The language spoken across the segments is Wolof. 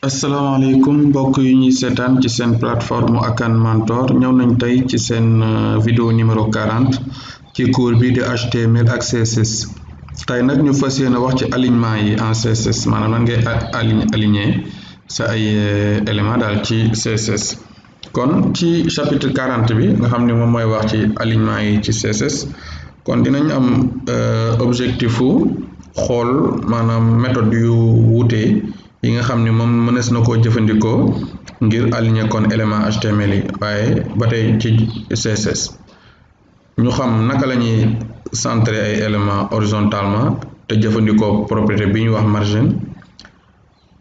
asalaamaaleykum mbokk yu ñuy seetaan ci seen plateforme Akan Mentor ñëw nañ tey ci seen vidéo numéro 40 ci cours bi di HTML ak CSS tey nag ñu fas yéene wax ci alignement yi en CSS maanaam nan ngay aligner sa ay éléments daal ci CSS kon ci chapitre 40 bi nga xam ne moom mooy wax ci alignement yi ci CSS kon dinañ am objectifu xool maanaam méthode yu wuute yi nga xam ne moom mënees na koo jëfandikoo ngir aligner kon élément HTML yi waaye ba tey ci CSS ñu xam naka la ñuy centrer ay éléments horizontalement te jëfandikoo propriété bi ñu wax margin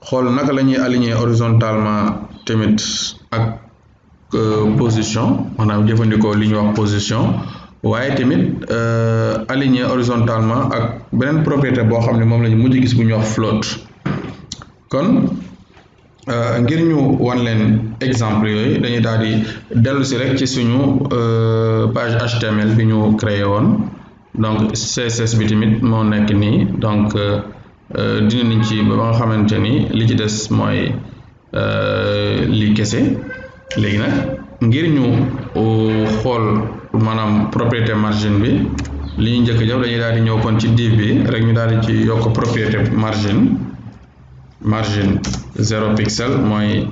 xool naka la ñuy aligner horizontalement tamit ak position maanaam jëfandikoo li ñuy wax position waaye tamit aligner horizontalement ak beneen propriété boo xam ne moom la ñu mujj gis bu ñuy wax float. kon ngir ñu wan leen exemple yooyu dañuy daal di dellu si rek ci suñu page HTML bi ñu créé woon donc CSS bi tamit moo nekk nii donc dina nañ ci ba nga xamante ni li ci des mooy lii kese léegi nag ngir ñu xool maanaam propriété margin bi li ñu njëkk jëf dañuy daal di ñëw kon ci div bi rek ñu daal di ci yokk propriété margin 0 pixel mooy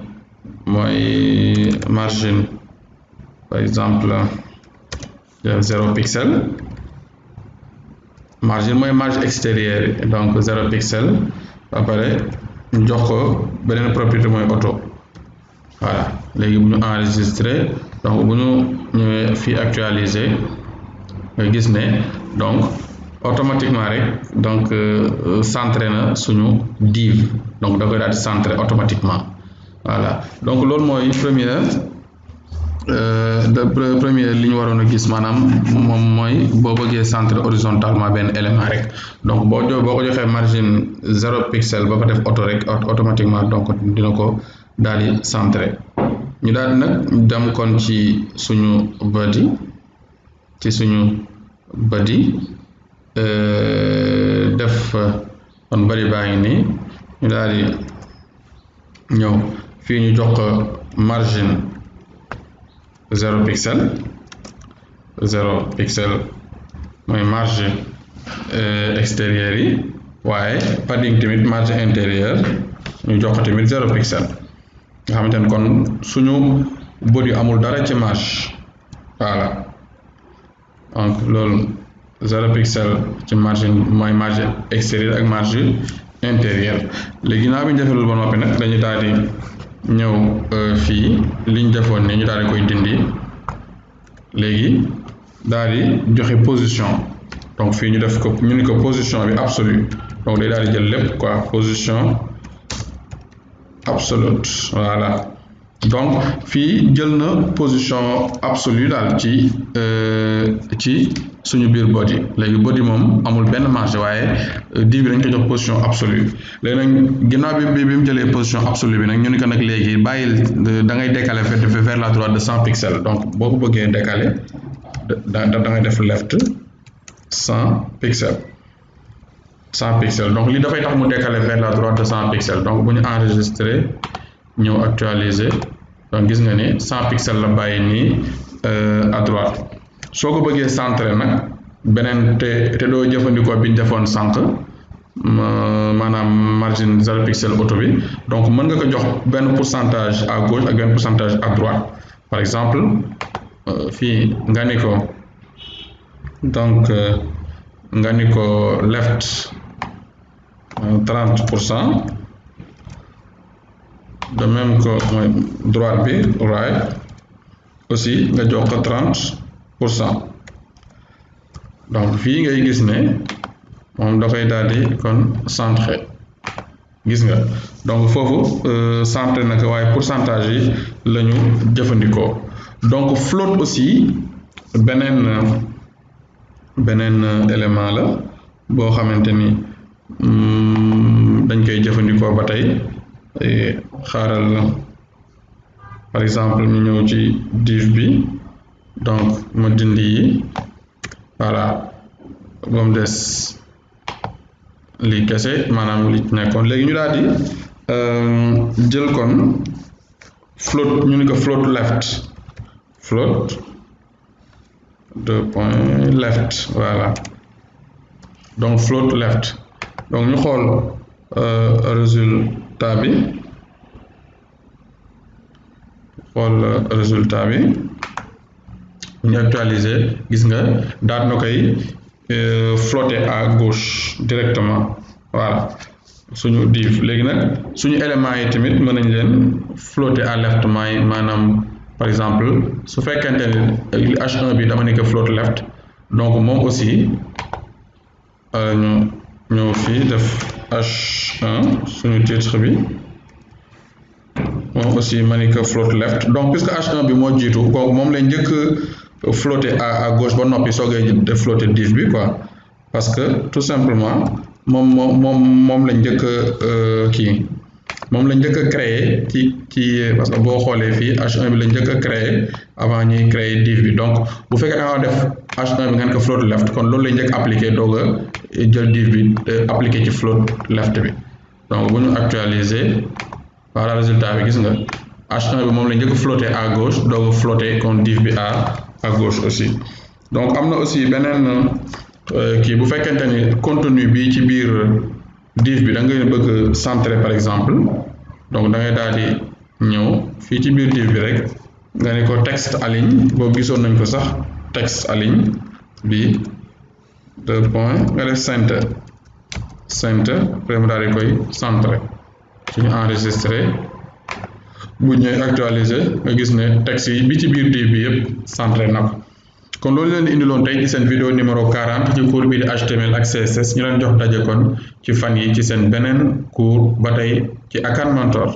margin par exemple 0 pixel margin mooy marge extérieure donc 0 pixel ba pare ñu jox ko beneen propriété mooy auto voilà léegi bu ñu enregistré donc bu ñu ñëwee fii actualiser nga gis ne donc automatiquement rek donc centré na suñu div donc da koy daal di centré automatiquement voilà donc loolu mooy première li ñu waroon a gis maanaam moom mooy boo bëggee centré horizontalement benn élément rek donc boo ko joxee margin 0 pixel ba fa def auto rek automatiquement donc dina ko daal di centré ñu daal di nag dem kon ci suñu body def kon bari baa ngi nii ñu daal di ñëw fii ñu jox ko margin 0 pixel mooy marge extérieure yi waaye padding tamit marge intérieure ñu jox ko tamit 0 pixel nga xamante ne kon suñu body amul dara ci marge voilà donc loolu 0 pixel ci margin mooy marge extérieure ak marge intérieure léegi ginnaaw bi ñu defee loolu ba noppi nag dañu daal di ñëw fii li ñu defoon ni ñu daal di koy dindi léegi daal di joxe position donc fii ñu def ko ñu ni ko position bi absolue donc day daal di jël lépp quoi position absolute voilà donc fii jël na position absolue daal ci suñu biir body léegi body moom amul benn marge waaye div bi dañ ko jox position absolue léegi nag ginnaaw bi mu jëlee position absolue bi nag ñu ni ko nag léegi bàyyil da ngay décaler vers la droite de 100 pixels donc boo ko bëggee décaler da ngay def left 100 pixels donc lii dafay tax mu décaler vers la droite de 100 pixels donc bu ñu enregistrer ñëw actualiser donc gis nga ni 100 pixels la bàyyi nii à droite soo ko bëggee centrer nag beneen te doo jëfandikoo bi ñu defoon sànq maanaam margin 0 pixel auto bi donc mën nga ko jox benn pourcentage à gauche ak benn pourcentage à droite par exemple fii nga ni ko donc nga ni ko left 30% de même que mooy droite bi right aussi nga jox ko 30% donc fii ngay gis ne moom dafay daal di kon centré gis nga donc foofu centré na ko waaye pourcentage yi la ñu jëfandikoo donc float aussi beneen élément la boo xamante ni dañ koy jëfandikoo ba tey xaaral par exemple ñu ñëw ci div bi donc ma dindi yi voilà ba mu des lii kese maanaam li nekkoon léegi ñu daal di jël kon float ñu ni ko float left left voilà donc float left donc ñu xool résultat bi ñu actualiser gis nga daal na koy flotter à gauche directement voilà suñu div léegi nag suñu éléments yi tamit mën nañ leen flotter à left maanaam par exemple su fekkente ne H1 bi dama nekk float left donc moom aussi ñu ñëw fii def H1 suñu titre bi moom aussi ma nekk float left donc puisque H1 bi moo jiitu kooku moom lay njëkk flotter à gauche ba noppi soogay def flotter div bi quoi parce que tout simplement moom lañ njëkk moom lañ njëkk a créer ci parce que boo xoolee fii H1 bi lañ njëkk a créer avant ñuy créer div bi donc bu fekkee da nga def H1 bi ngeen ko float left kon loolu lañ njëkk appliquer doog a jël div bi appliquer ci float left bi donc bu ñu actualiser voilà résultat bi gis nga H1 bi moom lañ njëkk flotter à gauche doog a flotter kon div bi à gauche aussi donc am na aussi beneen bu fekkente ni contenu bi ci biir div bi da ngay bëgg centrer par exemple donc da ngay daal di ñëw fii ci biir div bi rek nga ne ko text align boobu gisoon nañ ko sax text align bi nga def center après mu daal di koy centrer suñu enregistrer bu ñëwee actualiser nga gis ne texte yi bi ci biir div bi yëpp centrer na ko kon loolu leen di indiloon tey ci seen vidéo numéro 40 ci cours bi di HTML ak CSS ñu leen jox daje kon ci fan yi ci seen beneen cours ba tey ci Akan Mentor